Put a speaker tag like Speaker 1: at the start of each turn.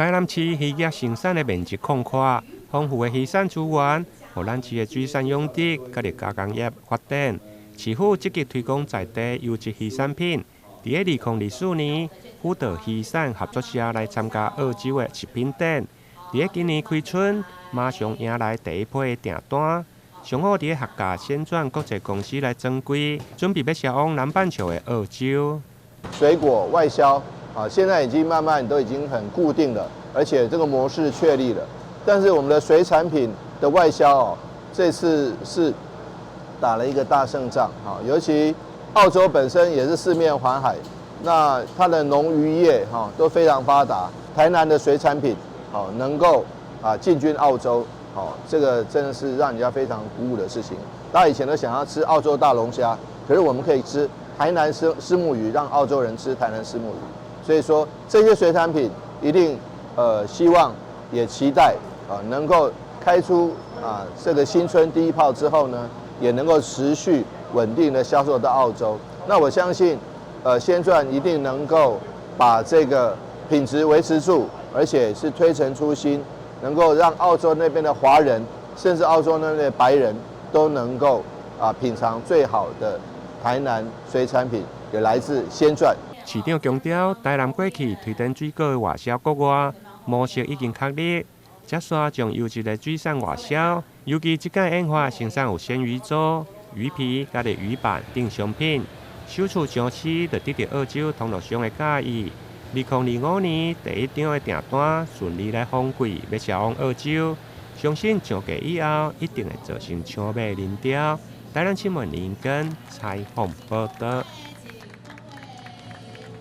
Speaker 1: 台南市漁業生產的面積廣闊，豐富的漁產資源，予咱市的水產養殖佮加工業發展。市府積極推廣在地優質漁產品。佇2024年，輔導漁產合作社來參加澳洲的食品展。佇今年開春，馬上迎來第一批的訂單。上好佇客家先轉國際公司來轉櫃，準備欲銷往南半球的澳洲。
Speaker 2: 水果外銷啊，現在已經慢慢都已經很固定了，而且這個模式確立了。但是我們的水產品的外銷哦，這次是打了一個大勝仗啊，尤其澳洲本身也是四面環海，那它的農漁業哈都非常發達。台南的水產品好能夠啊進軍澳洲，好，這個真的是讓人家非常鼓舞的事情。大家以前都想要吃澳洲大龍蝦，可是我們可以吃台南虱虱目魚，讓澳洲人吃台南虱目魚。所以說這些水產品一定希望也期待啊能夠開出啊這個新春第一炮之後呢，也能夠持續穩定的銷售到澳洲。那我相信，先鑽一定能夠把這個品質維持住，而且是推陳出新，能夠讓澳洲那邊的華人，甚至澳洲那邊的白人都能夠啊品嘗最好的台南水產品，也來自先鑽。
Speaker 1: 市長強調，台南過去推展水果的外銷國外模式已經確立，接續將優質的水產外銷，尤其這屆研發生產有鮮魚粥、魚皮、佮魚板等商品，首次上市就得著澳洲通路商的佮意。2025年第一張的訂單順利來封櫃，欲銷往澳洲，相信上架以後一定會造成搶買人潮。台南新聞林根採訪報導。